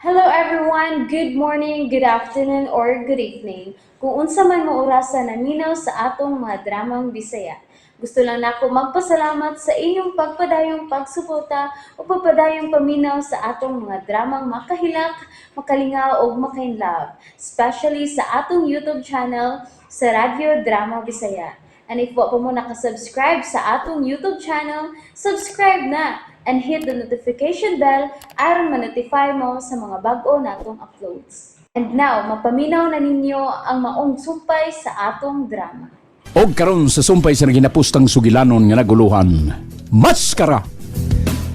Hello everyone! Good morning, good afternoon, or good evening. Kung unsa man mo orasa naminaw sa atong mga dramang Bisaya. Gusto lang nako magpasalamat sa inyong pagpadayong pagsuporta o pagpadayong paminaw sa atong mga dramang makahilak, makalingaw ug makainlove, especially sa atong YouTube channel sa Radyo Drama Bisaya. And if wa pa mo nakasubscribe sa atong YouTube channel, subscribe na and hit the notification bell aron ma-notify mo sa mga bag-o natong uploads. And now, mapaminaw na ninyo ang maong sumpay sa atong drama. Og karon sa sumpay sa naginapustang sugilanon nga naguluhan. Maskara!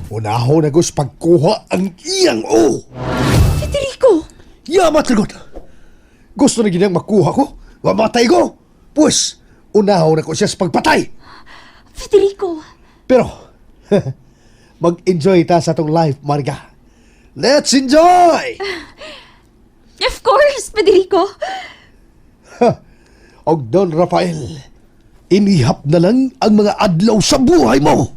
Unaho na gus pagkuha ang iyang o. Federico! Yamat lagot. Gusto na ginang makuha ko. Mamatay ko. Pues, unaho na ko siya sa pagpatay. Federico! Pero, mag-enjoy ta sa atong life, Marga. Let's enjoy! Of course, Federico! Og Don Rafael, inihap na lang ang mga adlaw sa buhay mo.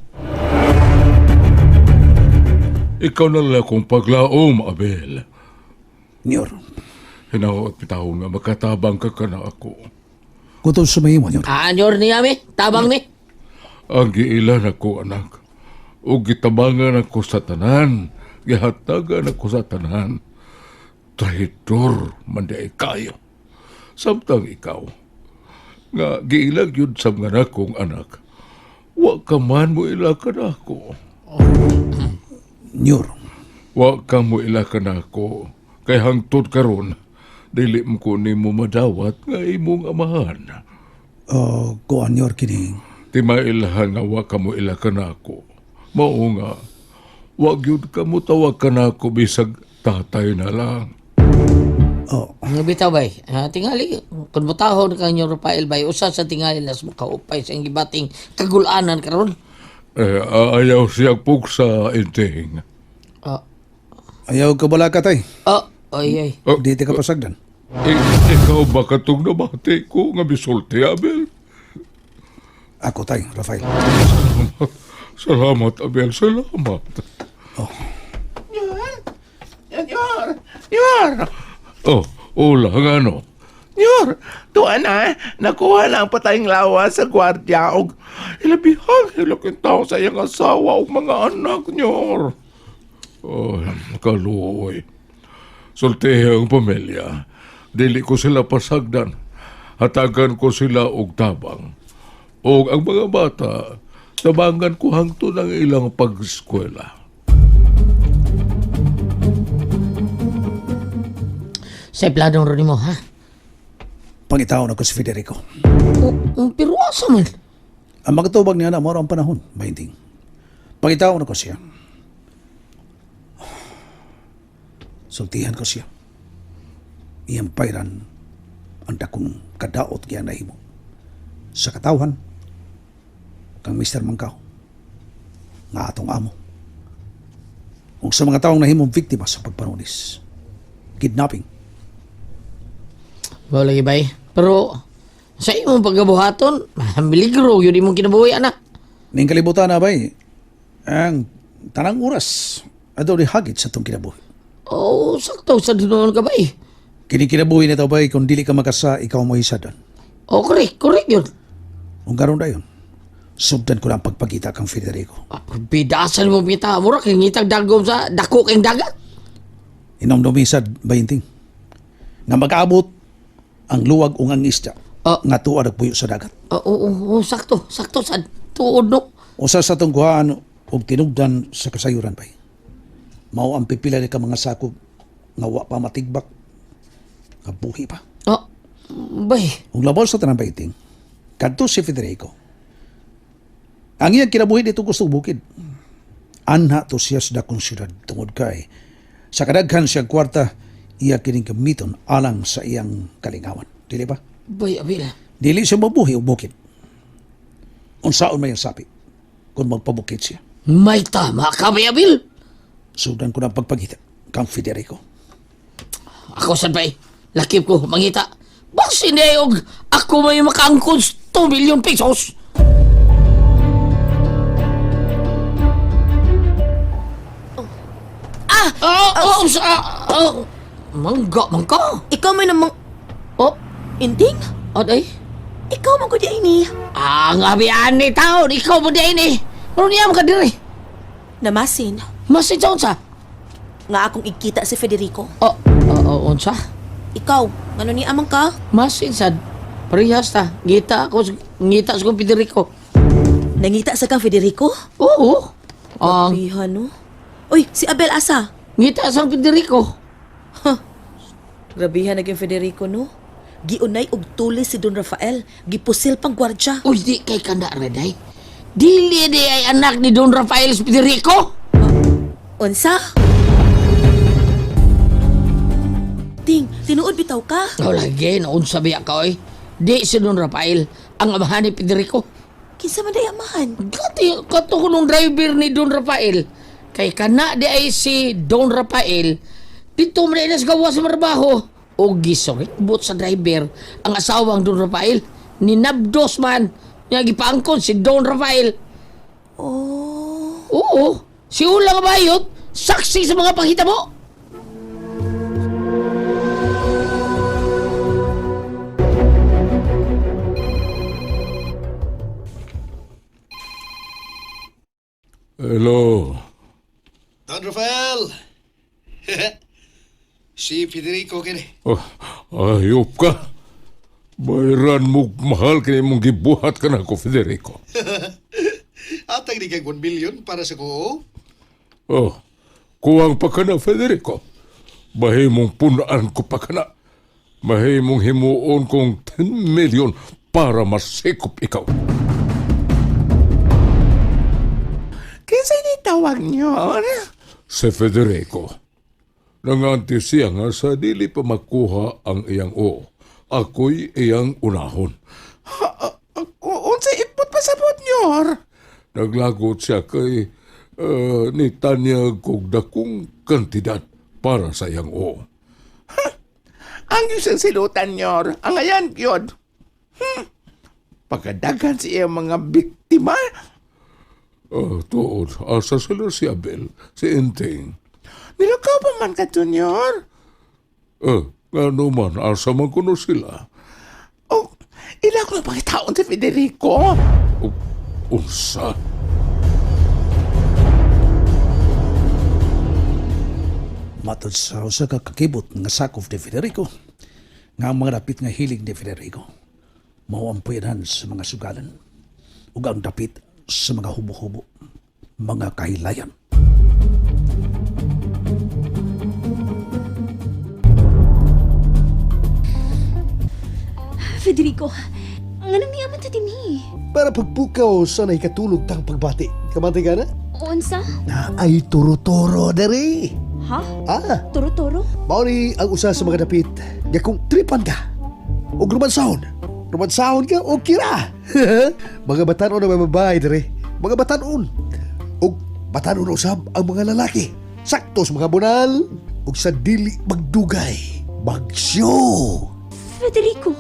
Ikaw na lang akong paglaom, Abel. Nyor, Hinaot bitaw nga makatabang ka ka na ako. kutob sa mahimo, Nyor. Ah, nyor niya mi, tabang mi. Ang giilan ako, anak. O gitabangan ako sa tanan. Gihatagan ako sa tanan. Traitor man di ay kayo. Samtang ikaw, nga giilag yun sa mga nakong anak, wa ka man mo ilakan ako. Nyor, Wa ka mo ilakan ako. Kay hangtod karon, dili mo ko nimo madawat nga imong amahan. Kuan, Nyor, kini. Ti mailhan nga wa ka mo ilakan ako. Mao nga, wa gyud ka mo tawag ka na ako bisag tatay na lang. Oh, Nga bitaw bay, ah, tingali, kung butahon ka nyor Rafael bay, usa sa tingali las makaupay sa iyang gibating kagulanan karon. Eh, ayaw siya pugsa, Inting. Ah, ayaw ka bala ka, tay. ah, ay ay. Oh, Di ti ka pasagdan. Ikaw ba katong nabati ko nga misulti, Abel? Ako, tay, Rafael. Salamat, Abel, salamat. Oh, Nyor! Nyor! Oh, ula nga no. Nyor! Tuwa na! Nakuha na ang patayng lawa sa gwardya og ilabihang hilaking tao sa iyang asawa og mga anak, Nyor. Oh, kaluoy. Sultihe ang pamilya. Dili ko sila pasagdan. Hatagan ko sila og tabang. Og ang mga bata, tabangan ko hangtod ang ilang pag-eskwela. Sa plano ron nimo ha. Pangitaon ako si Federico. Oh, oh, pero asa man? Ang magtubag niya na, moro ang panahon, bainting. Pangitaon ako siya. Sultihan ko siya. Iyang pairan ang dakong kadaot kaya nahimo. Sa katawhan, kang Mr. Mangkaw, nga atong amo. Ug sa mga taong nahimong biktima sa pagpanunis. Kidnapping. Mao lagi bay. Pero sa imong pagabuhaton, miligro yun imong kinabuhi ana. Ning kalibutan na bay, ang tanang oras, adaw di hagit sa itong kinabuhi. Oh, sakto sa noon ka bay. Kini kinabuhi na ito bay, kung dili ka makasa, ikaw mo isa doon. Oh, correct, correct yun. Kung karon dayon, sugdan ko na ang pagpagita kang Federico. Ah, bidasan mo pita, mura kay ngitag dagom sa dako kay dagat. Inomdomi sad bayinting. Nga mag-abot ang luwag ug ang isda Ah. nga tuwa nagpuyo sa dagat. Oo, oh, oh, sakto, sakto sa tuod no. Usa sa atong kuhaan og tinugdan sa kasayuran bay. Mao ang pipila ni ka mga sakop nga wa pa matigbak nga buhi pa. Oh, bay. Ug labaw sa tanan bayiting, kadto si Federico. Ang iyang kinabuhi dito gusto bukid. Anha to siya sa dakong syudad tungod kay sa kadaghan siyang kwarta iya kining gamiton alang sa iyang kalingawan. Dili ba? Bay, Abel. Dili siya mabuhi og bukid. Unsaon may ang sapi kung magpabukid siya. May tama ka, bay, Abel. Sugdan ko ng pagpagita kang Federico. Ako sad bay. Lakip ko, mangita. Basin na og ako may makaangkon sa 2 million pesos. Ah! Ah, oh, sa ah, mangga mangka. Ikaw may namang Oh, Inting? aday. Ikaw man gud ini. Ang abian ni taon, ikaw mo di ini. Ano niya ka diri? Namasin Masin sa unsa? nga akong igkita si Federico. Oh, oh, oh, unsa? Ikaw, ngano ni amang ka? Masin sad. Parehas ta. Ngita ako, ngita sa kong Federico. Nangita sa kang Federico? Oo. Ang Grabehan, no? Uy, si Abel asa? ngita sa Federico. Grabehan na yung Federico, no? Giunay og tulis si Don Rafael. Gipusil pang gwardya. Uy, di kay kanda reday. Dili di ay anak ni Don Rafael si Federico. Unsa? Ting, tinuod bitaw ka? Oh, lagi, naunsa biya ka, oy. Di si Don Rafael ang amahan ni Federico. Kinsa man day amahan? Kati, kato ko nung driver ni Don Rafael. Kay kana di ay si Don Rafael, dito man ay gawa sa marbaho. O gisorikbot sa driver ang asawang Don Rafael. Ninabdos man niya gipaangkon si Don Rafael. Oh. Oo, si Ula nga bayot, saksi sa mga panghitabo. Hello. Don Rafael! Si Federico kini. Oh, ayop ka. Bayran mo mahal kini mong gibuhat ka na ko, Federico. Atag ni kag 1 million para sa ko. Oh, kuwang pa ka na, Federico. Mahimong punaan ko pa ka na. Mahimong himuon kong 10 million para masikop ikaw. Kinsa ni tawag niyo? Si Federico. Nanganti siya nga sa dili pa makuha ang iyang oo. Ako'y iyang unahon. Unsa ipot pasabot niyo? Naglagot siya kay ni Tanya kog dakong kantidad para sa iyang oo. Ang isang silutan niyo, ang ayan gyud. Pagkadagan sa iyang mga biktima. Oh, tuod, asa sila si Abel, si Inting. Nilakaw pa man ka, Junior. Eh, ngano man, asa man kuno sila. Oh, ila ko na pangitaon si Federico. O, unsa? Matod sa usa ka kakibot nga sakop ni Federico, nga ang mga dapit nga hilig ni Federico, mao ang puyanan sa mga sugalan ug ang dapit sa mga hubo-hubo, mga kahilayan. Federico, nganong niya man ta dinhi? Para pagpukaw sa katulog tang pagbati. Kamantay ka na? Unsa? Na ay turo-turo dere. Ha? Ah, Turo-turo? mao ni ang usa sa mga dapit. Nga kung tripan ka og romansahon. Romansahon ka o kira. Mga batanon ang mga babae dere. Mga batanon. Og batanon usab ang mga lalaki. Sakto sa mga bunal ug sa dili magdugay. Magsyo! Federico!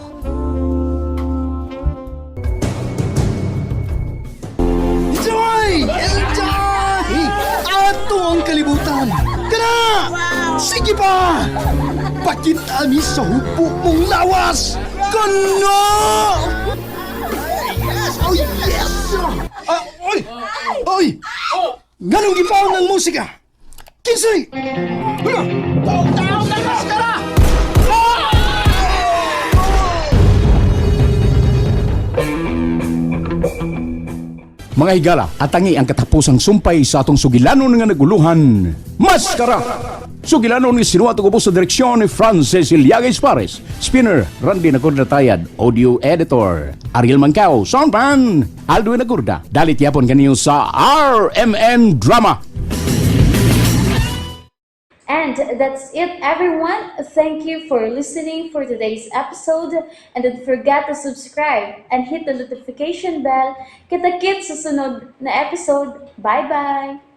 Enjoy! Enjoy! Ato ang kalibutan! Kana! Sige pa! Pakita mi sa hupo mong lawas! Kano! Yes! Oh, yes! Ah, oy! Oy! Nganong gipaon ng musika? Kinsay! Hala! Tao na maskara! Mga higala, atangi ang katapusang sumpay sa atong sugilanon nga naguluhan, Maskara! Sugilanon ni sinuwat ug ubos sa direksyon ni Francis Iliagues Pares, Spinner, Randy Nagurda Tayad, Audio Editor, Ariel Mancao, Soundman, Alduin Nagurda. Dalit yapon kaniyo sa RMN Drama. And that's it, everyone. Thank you for listening for today's episode. And don't forget to subscribe and hit the notification bell. Kita-kits sa sunod na episode. Bye-bye!